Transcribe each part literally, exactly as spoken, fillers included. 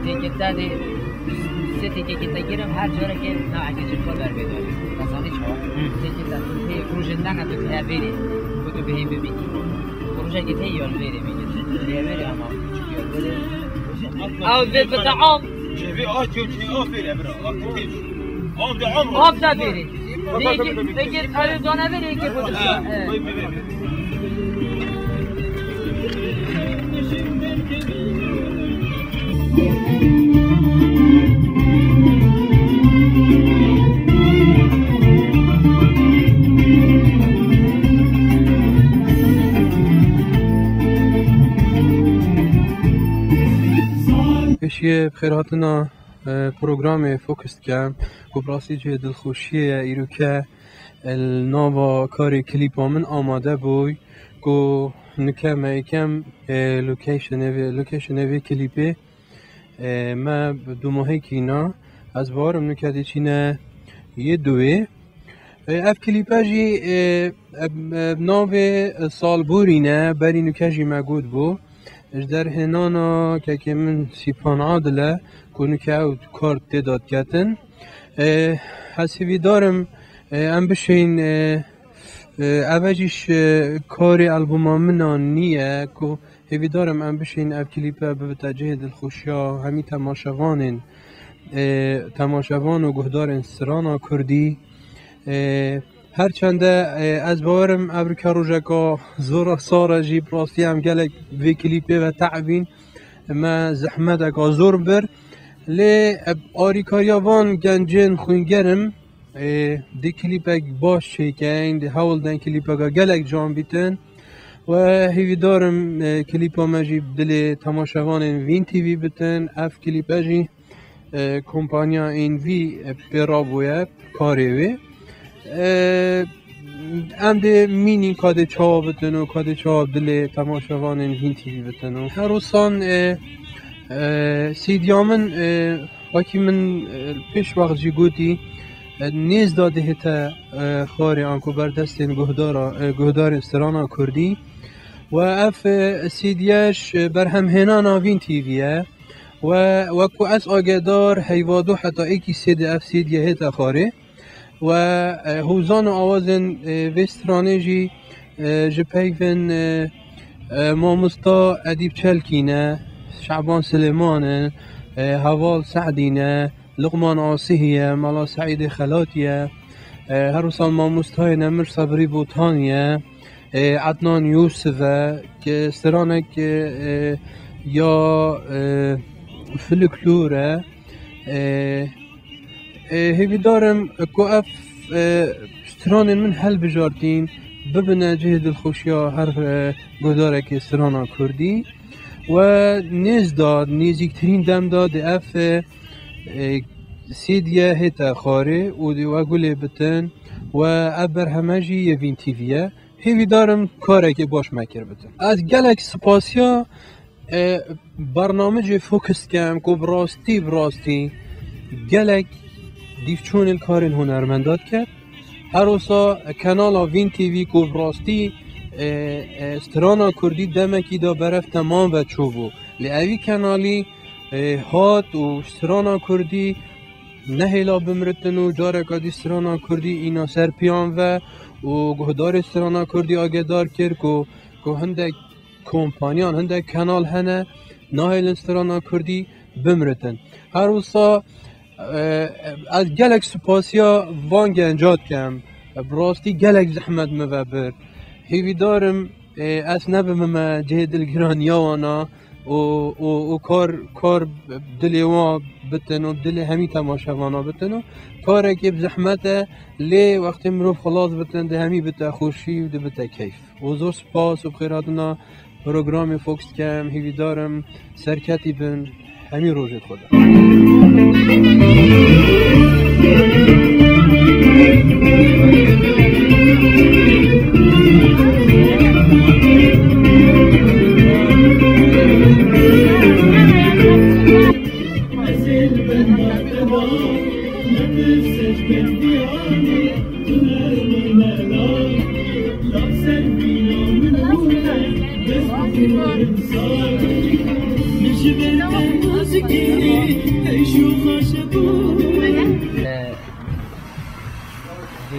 Têkê te dê, sê têkekê te girim, her carekê na eke çirka ber bê dawî. Te zanî çawa? Hı. Têkê te, tê rojên me ne tu hevêrê, ku tu bihê bibînî. Rojekê te yan vêrê bînî. Hevêrê ama. Ew vê bide av. Cevê a çê çê a fêre bira. A kutê. Av de av. Av de vêrê. Peki, peki, ev dane vêrê ki bu. Ha, evet. Vay, vay, vay. Pêşiyê bi xêr hatina, e, programê Focus Camp, ku bi rastî cihê dilxweşiyê ye, îroke, e, li nava karê klîpa min amade bûy, ku nike me yekem, e, locationê vê, locationê vê klîpê, e, me bi dûmahekî na, ez bawerim nike dê çîne yê duwê. E, ev klîpe jî, e, e, e, navê, e, salborî ne, berî nike jî me got bû. Ji derhênana kekê min Sîpan Adil e, ku nike ew kar tê de diketin. E, ez hêvîdar im, e, em bişên, e, e, ev jî ji karê albûma min a nî ye, ku hêvîdar im em bişên ev klîpe bibite cihê dilxweşiya hemî temaşevanên, e, temaşevan û guhdarên strana kurdî. E, her çende, e, ez bawerim ev rike rojeka zora sar e jî, bi rastî em gelek vê klîpê ve te'bîn, me zehmeteka zor bir. Lê, e, arîkariya van gencên xwîngerim, e, dê klîpek baş çêkeyn, dê hewl den klîpeka gelek can bîtin. We hêvîdar im, e, klîpa me jî bi dilê temaşevanên Vîn T V bitin. Ev klîpe jî, e, kompanya Envy, e, pê rabûye, karê wê. E, em dê mînîn ka dê çawa bitin û ka dê çawa bi dilê temaşevanên Vîn T V bitin û her wisa, e, e, sîdiya min, e, Wekî min, e, pêş wext jî gotî, e, nêz da dihête, e, xwarê anku ber destên guhdara, e, guhdarên strana kurdî. We ev, e, C D ji berhemhênana Vîn T V ye. We wekû ez agedar heyva du heta êkî sê de ev C D hête xwarê. We, e, hozan û awazên, e, vê stranê jî, e, ji peyvên, e, e, mamosta Edîb Çelkî ne, Şaban Silêman in, e, Heval Se'dî ne, Luqman Asihî ye, Mela Seîdê Xelatî ye, e, her wisa mamostayê ne Mir Sebrî Botanî ye, e, Ednan Yûsif e, ki stranek, e, ya, e, folklor e, e, E, hêvîdar im ku ev, e, stranên min helbijartîn bibine cihê dilxweşiya her, e, guhdarekê strana kurdî. We nêz da, nêzîktirîn dem da di ev, e, e, C D hête xwarê û di we gulê bitin. We ev berheme jî yê Vîn T V ye. Hêvîdar im karekê baş me kir bitin. Ez gelek spasiya E, bernamecê Focus Camp ku bi rastî, bi rastî gelek dîvçûnên karên hunermenda diket. Her wisa kenala Vîn T V ku bi rastî, e, e, strana kurdî demekî da berev temam ve çûbû. Lê evî kenalî, e, hat û strana kurdî nehêla bimritin û careka dî strana kurdî îna ser piyan ve û guhdarê strana kurdî agedar kir ku, ku hindek kompanyan, hindek kenal hene, nahêlin strana kurdî bimritin. Her wisa, e, ez gelek spasiya van genca dikem. Bi rastî gelek zehmet min ve bir. Hêvîdar im, e, ez nebimime cihê dilgiraniya wana û, û, û kar, kar dilê wan bitin û dilê hemî temaşevana bitin û karekê bi zehmet e, lê wextê mirov xilas bitin, di hemî bite xweşî û di bite keyf. û zor spas û bi xêr hatina programê Fox dikem. Hêvîdar im serketî bin. Hemî rojê xwe de. Vê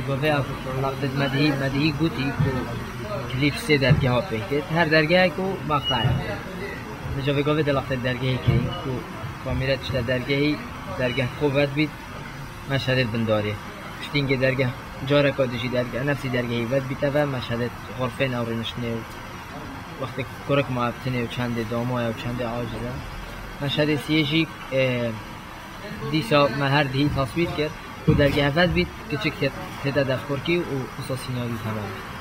govê ev lafet Medihî, Medihî gotî ku klîp sê dergeha pêk têt. Her dergehek û maqtayek. Li cevê govê de lafet dergehî kirî ku kamîre tişte dergehî, dergeh xwe vedbît, Meşhedê bindarê. Piştîngê dergeh careka dijî dergeh, nefsî dergehî vedbîte ve Meşhedê xorfên ew rêniştinê û wextê kurik ma ev tinê û çendê damoya û çendê aciz e. Meşhedê siyê jî, e, dîsa me her dihî taswîr kir û dergeh vedbît, kiçik tê-, têde defxurkî û wisa sînarî temam.